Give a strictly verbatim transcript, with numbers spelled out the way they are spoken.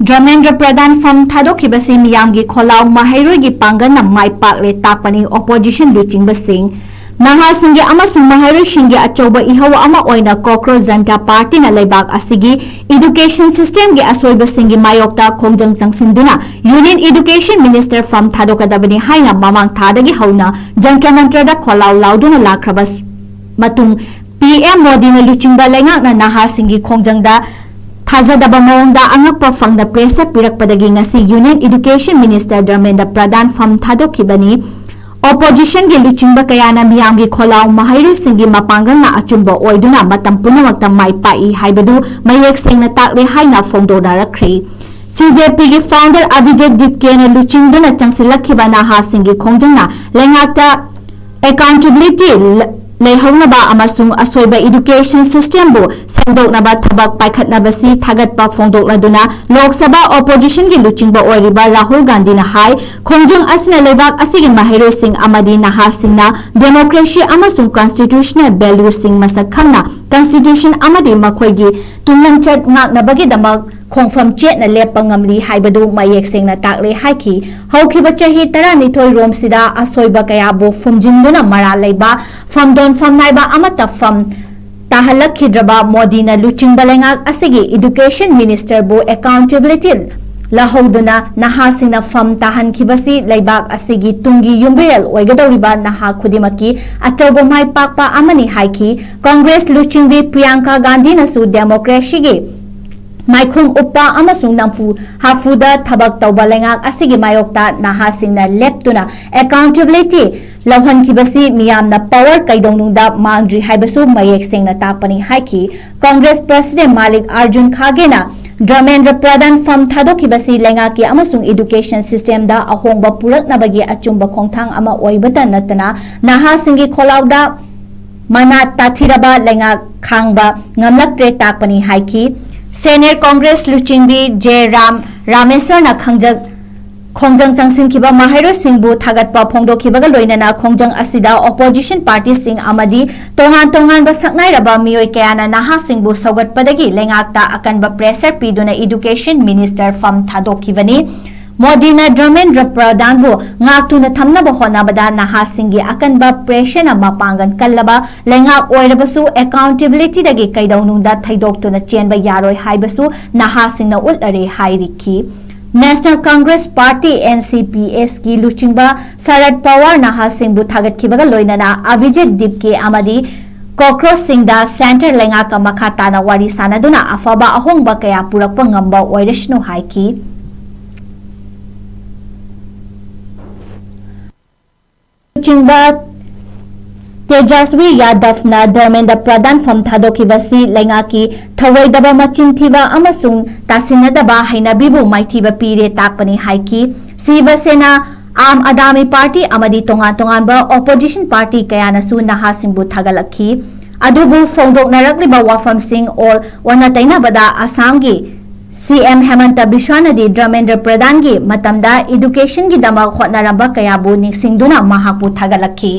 ꯙꯔꯃꯦꯟꯗ꯭ꯔ ꯄ꯭ꯔꯙꯥꯟ ꯐꯝ ꯊꯥꯗꯣꯛꯈꯤꯕꯁꯤ ꯃꯤꯌꯥꯝꯒꯤ ꯈꯣꯜꯂꯥꯎ ꯃꯍꯩꯔꯣꯏꯒꯤ ꯄꯥꯡꯒꯜꯅ ꯃꯥꯏ ꯄꯥꯛꯂꯦ ꯇꯥꯛꯄꯅꯤ꯫ Opposition ꯂꯨꯆꯤꯡꯕꯁꯤꯡ, ꯅꯍꯥꯁꯤꯡꯒꯤ ꯑꯃꯁꯨꯡ ꯃꯍꯩꯔꯣꯏꯁꯤꯡꯒꯤ ꯑꯆꯧꯕ ꯏꯍꯧ ꯑꯃ ꯑꯣꯏꯅ ꯀꯣꯀ꯭ꯔꯣꯖ ꯖꯟꯇꯥ ꯄꯥꯔꯇꯤꯅ ꯂꯩꯕꯥꯛ ꯑꯁꯤꯒꯤ education system ꯒꯤ ꯑꯁꯣꯏꯕꯁꯤꯡꯒꯤ ꯃꯥꯌꯣꯛꯇ ꯈꯣꯡꯖꯪ ꯆꯪꯁꯤꯟꯗꯨꯅ Union Education Minister ꯐꯝ ꯊꯥꯗꯣꯛꯀꯗꯕꯅꯤ ꯍꯥꯏꯅ ꯃꯃꯥꯡ ꯊꯥꯗꯒꯤ ꯍꯧꯅ ꯖꯟꯇ꯭ꯔ ꯃꯟꯇ꯭ꯔꯗ ꯈꯣꯜꯂꯥꯎ ꯂꯥꯎꯗꯨꯅ ꯂꯥꯛꯈ꯭ꯔꯕ ꯃꯇꯨꯡ, P M ꯃꯣꯗꯤꯅ ꯂꯨꯆꯤꯡꯕ ꯂꯩꯉꯥꯛꯅ ꯅꯍꯥꯁꯤꯡꯒꯤ ꯈꯣꯡꯖꯪꯗ ꯊꯥꯖꯗꯕ ꯃꯑꯣꯡꯗ ꯑꯉꯛꯄ ꯐꯪꯅ pressure ꯄꯤꯔꯛꯄꯗꯒꯤ ꯉꯁꯤ Union Education Minister ꯙꯔꯃꯦꯟꯗ꯭ꯔ ꯄ꯭ꯔꯙꯥꯟ ꯐꯝ ꯊꯥꯗꯣꯛꯈꯤꯕꯅꯤ꯫ Opposition ꯒꯤ ꯂꯨꯆꯤꯡꯕ ꯀꯌꯥꯅ ꯃꯤꯌꯥꯝꯒꯤ ꯈꯣꯜꯂꯥꯎ ꯃꯍꯩꯔꯣꯏꯁꯤꯡꯒꯤ ꯃꯄꯥꯡꯒꯜꯅ ꯑꯆꯨꯝꯕ ꯑꯣꯏꯗꯨꯅ ꯃꯇꯝ ꯄꯨꯝꯅꯃꯛꯇ ꯃꯥꯏ ꯄꯥꯛꯏ ꯍꯥꯏꯕꯗꯨ ꯃꯌꯦꯛ ꯁꯦꯡꯅ ꯇꯥꯛꯂꯦ ꯍꯥꯏꯅ ꯐꯣꯡꯗꯣꯛꯅꯔꯛꯈ꯭ꯔꯦ꯫ C J P ꯒꯤ founder ꯑꯚꯤꯖꯤꯠ ꯗꯤꯞꯀꯦꯅ ꯂꯨꯆꯤꯡꯗꯨꯅ ꯆꯪꯁꯤꯜꯂꯛꯈꯤꯕ ꯅꯍꯥꯁꯤꯡꯒꯤ ꯈꯣꯡꯖꯪꯅ ꯂꯩꯉꯥꯛꯇ accountability ꯂ-, ꯂꯩꯍꯧꯅꯕ ꯑꯃꯁꯨꯡ ꯑꯁꯣꯏꯕ education system ꯕꯨ ꯁꯦꯝꯗꯣꯛꯅꯕ ꯊꯕꯛ ꯄꯥꯏꯈꯠꯅꯕꯁꯤ ꯊꯥꯒꯠꯄ ꯐꯣꯡꯗꯣꯛꯂꯗꯨꯅ Lok Sabha opposition ꯒꯤ ꯂꯨꯆꯤꯡꯕ ꯑꯣꯏꯔꯤꯕ ꯔꯥꯍꯨꯜ ꯒꯥꯟꯙꯤꯅ ꯍꯥꯏ, ꯈꯣꯡꯖꯪ ꯑꯁꯤꯅ ꯂꯩꯕꯥꯛ ꯑꯁꯤꯒꯤ ꯃꯍꯩꯔꯣꯏꯁꯤꯡ ꯑꯃꯗꯤ ꯅꯍꯥꯁꯤꯡꯅ democracy ꯑꯃꯁꯨꯡ constitutional value ꯁꯤꯡ ꯃꯁꯛ ꯈꯪꯅ constitution ꯑꯃꯗꯤ ꯃꯈꯣꯏꯒꯤ ꯇꯨꯡꯂꯝꯆꯠ ꯉꯥꯛꯅꯕꯒꯤꯗꯃꯛ ꯈꯣꯡꯐꯝ ꯆꯦꯠꯅ ꯂꯦꯞꯄ ꯉꯝꯂꯤ ꯍꯥꯏꯕꯗꯨ ꯃꯌꯦꯛ ꯁꯦꯡꯅ ꯇꯥꯛꯂꯦ ꯍꯥꯏꯈꯤ꯫ ꯍꯧꯈꯤꯕ ꯆꯍꯤ ꯇꯔꯥꯅꯤꯊꯣꯏ ꯔꯣꯝꯁꯤꯗ ꯑꯁꯣꯏꯕ ꯀꯌꯥꯕꯨ ꯐꯨꯝꯖꯤꯟꯗꯨꯅ ꯃꯔꯥꯜ ꯂꯩꯕ, ꯐꯝꯗꯣꯟ ꯐꯝꯅꯥꯏꯕ ꯑꯃꯠꯇ ꯐꯝ ꯇꯥꯍꯜꯂꯛꯈꯤꯗ꯭ꯔꯕ ꯃꯣꯗꯤꯅ ꯂꯨꯆꯤꯡꯕ ꯂꯩꯉꯥꯛ ꯑꯁꯤꯒꯤ education minister ꯕꯨ accountability ꯂꯧꯍꯧꯗꯨꯅ ꯅꯍꯥꯁꯤꯡꯅ ꯐꯝ ꯇꯥꯍꯟꯈꯤꯕꯁꯤ ꯂꯩꯕꯥꯛ ꯑꯁꯤꯒꯤ ꯇꯨꯡꯒꯤ ꯌꯨꯝꯕꯤꯔꯦꯜ ꯑꯣꯏꯒꯗꯧꯔꯤꯕ ꯅꯍꯥ ꯈꯨꯗꯤꯡꯃꯛꯀꯤ ꯑꯆꯧꯕ ꯃꯥꯏ ꯄꯥꯛꯄ ꯑꯃꯅꯤ ꯍꯥꯏꯈꯤ꯫ Congress ꯂꯨꯆꯤꯡꯕꯤ ꯄ꯭ꯔꯤꯌꯥꯡꯀꯥ ꯒꯥꯟꯙꯤꯅꯁꯨ democracy ꯒꯤ ꯃꯥꯏꯈꯨꯝ ꯎꯞꯄ ꯑꯃꯁꯨꯡ ꯅꯝꯐꯨ ꯍꯥꯐꯨꯗ ꯊꯕꯛ ꯇꯧꯕ ꯂꯩꯉꯥꯛ ꯑꯁꯤꯒꯤ ꯃꯥꯌꯣꯛꯇ ꯅꯍꯥꯁꯤꯡꯅ ꯂꯦꯞꯇꯨꯅ accountability ꯂꯧꯍꯟꯈꯤꯕꯁꯤ ꯃꯤꯌꯥꯝꯅ power ꯀꯩꯗꯧꯅꯨꯡꯗ ꯃꯥꯡꯗ꯭ꯔꯤ ꯍꯥꯏꯕꯁꯨ ꯃꯌꯦꯛ ꯁꯦꯡꯅ ꯇꯥꯛꯄꯅꯤ ꯍꯥꯏꯈꯤ꯫ Congress President ꯃꯥꯂꯤꯛ ꯑꯥꯔꯖꯨꯟ ꯈꯥꯒꯦꯅ ꯙꯔꯃꯦꯟꯗ꯭ꯔ ꯄ꯭ꯔꯙꯥꯟ ꯐꯝ ꯊꯥꯗꯣꯛꯈꯤꯕꯁꯤ ꯂꯩꯉꯥꯛꯀꯤ ꯑꯃꯁꯨꯡ education system ꯗ ꯑꯍꯣꯡꯕ ꯄꯨꯔꯛꯅꯕꯒꯤ ꯑꯆꯨꯝꯕ ꯈꯣꯡꯊꯥꯡ ꯑꯃ ꯑꯣꯏꯕꯇ ꯅꯠꯇꯅ ꯅꯍꯥꯁꯤꯡꯒꯤ ꯈꯣꯜꯂꯥꯎꯗ ꯃꯅꯥ ꯇꯥꯊꯤꯔꯕ ꯂꯩꯉꯥꯛ ꯈꯥꯡꯕ ꯉꯝꯂꯛꯇ꯭ꯔꯦ ꯇꯥꯛꯄꯅꯤ ꯍꯥꯏꯈꯤ꯫ Senior Congress ꯂꯨꯆꯤꯡꯕꯤ ꯖꯦ ꯔꯥꯝ ꯔꯥꯃꯦꯁ꯭ꯋꯔꯅ ꯈꯪꯖ-, ꯈꯣꯡꯖꯪ ꯆꯪꯁꯤꯟꯈꯤꯕ ꯃꯍꯩꯔꯣꯏꯁꯤꯡꯕꯨ ꯊꯥꯒꯠꯄ ꯐꯣꯡꯗꯣꯛꯈꯤꯕꯒ ꯂꯣꯏꯅꯅ ꯈꯣꯡꯖꯪ ꯑꯁꯤꯗ opposition party ꯁꯤꯡ ꯑꯃꯗꯤ ꯇꯣꯉꯥꯟ ꯇꯣꯉꯥꯟꯕ ꯁꯛꯅꯥꯏꯔꯕ ꯃꯤꯑꯣꯏ ꯀꯌꯥꯅ ꯅꯍꯥꯁꯤꯡꯕꯨ ꯁꯧꯒꯠꯄꯗꯒꯤ ꯂꯩꯉꯥꯛꯇ ꯑꯀꯟꯕ pressure ꯄꯤꯗꯨꯅ education minister ꯐꯝ ꯊꯥꯗꯣꯛꯈꯤꯕꯅꯤ꯫ ꯃꯣꯗꯤꯅ ꯙꯔꯃꯦꯟꯗ꯭ꯔ ꯄ꯭ꯔꯙꯥꯟꯕꯨ ꯉꯥꯛꯇꯨꯅ ꯊꯝꯅꯕ ꯍꯣꯠꯅꯕꯗ ꯅꯍꯥꯁꯤꯡꯒꯤ ꯑꯀꯟꯕ pressureꯅ ꯃꯄꯥꯡꯒꯜ ꯀꯜꯂꯕ ꯂꯩꯉꯥꯛ ꯑꯣꯏꯔꯕꯁꯨ accountabilityꯗꯒꯤ ꯀꯩꯗꯧꯅꯨꯡꯗ ꯊꯩꯗꯣꯛꯇꯨꯅ ꯆꯦꯟꯕ ꯌꯥꯔꯣꯏ ꯍꯥꯏꯕꯁꯨ ꯅꯍꯥꯁꯤꯡꯅ ꯎꯠꯂꯔꯦ ꯍꯥꯏꯔꯤꯈꯤ꯫ National Congress Party, NCPSꯀꯤ ꯂꯨꯆꯤꯡꯕ ꯁꯔꯠ ꯄꯋꯥꯔ ꯅꯍꯥꯁꯤꯡꯕꯨ ꯊꯥꯒꯠꯈꯤꯕꯒ ꯂꯣꯏꯅꯅ ꯑꯚꯤꯖꯤꯠ ꯗꯤꯞꯀꯦ ꯑꯃꯗꯤ ꯀꯣꯀ꯭ꯔꯣꯁꯁꯤꯡꯗ centre ꯂꯩꯉꯥꯛꯀ ꯃꯈꯥ ꯇꯥꯅ ꯋꯥꯔꯤ ꯁꯥꯅꯗꯨꯅ ꯑꯐꯕ ꯑꯍꯣꯡꯕ ꯀꯌꯥ ꯄꯨꯔꯛꯄ ꯉꯝꯕ ꯑꯣꯏꯔꯁꯅꯨ ꯍꯥꯏꯈꯤ꯫ ꯂꯨꯆꯤꯡꯕ ꯇꯦꯖꯁ꯭ꯋꯤ ꯌꯥꯗꯚꯅ ꯙꯔꯃꯦꯟꯗ꯭ꯔ ꯄ꯭ꯔꯙꯥꯟ ꯐꯝ ꯊꯥꯗꯣꯛꯈꯤꯕꯁꯤ ꯂꯩꯉꯥꯛꯀꯤ ꯊꯧꯑꯣꯏꯗꯕ, ꯃꯆꯤꯟ ꯊꯤꯕ ꯑꯃꯁꯨꯡ ꯇꯥꯁꯤꯟꯅꯗꯕ ꯍꯩꯅꯕꯤꯕꯨ ꯃꯥꯏꯊꯤꯕ ꯄꯤꯔꯦ ꯇꯥꯛꯄꯅꯤ ꯍꯥꯏꯈꯤ꯫ ꯁꯤꯕ ꯁꯦꯅꯥ, ꯑꯥꯝ ꯑꯥꯗꯃꯤ ꯄꯥꯔꯇꯤ ꯑꯃꯗꯤ ꯇꯣꯉꯥꯟ ꯇꯣꯉꯥꯟꯕ opposition party ꯀꯌꯥꯅꯁꯨ ꯅꯍꯥꯁꯤꯡꯕꯨ ꯊꯥꯒꯠꯂꯛꯈꯤ꯫ ꯑꯗꯨꯕꯨ ꯐꯣꯡꯗꯣꯛꯅꯔꯛꯂꯤꯕ ꯋꯥꯐꯝꯁꯤꯡ ꯑꯣꯜ ꯑꯣꯟꯅ ꯇꯩꯅꯕꯗ ꯑꯁꯥꯝꯒꯤ CM ꯍꯦꯃꯟꯇ ꯕꯤꯁ꯭ꯋꯥꯅꯗꯤ ꯙꯔꯃꯦꯟꯗ꯭ꯔ ꯄ꯭ꯔꯙꯥꯟꯒꯤ ꯃꯇꯝꯗ educationꯒꯤꯗꯃꯛ ꯍꯣꯠꯅꯔꯝꯕ ꯀꯌꯥꯕꯨ ꯅꯤꯡꯁꯤꯡꯗꯨꯅ ꯃꯍꯥꯛꯄꯨ ꯊꯥꯒꯠꯂꯛꯈꯤ꯫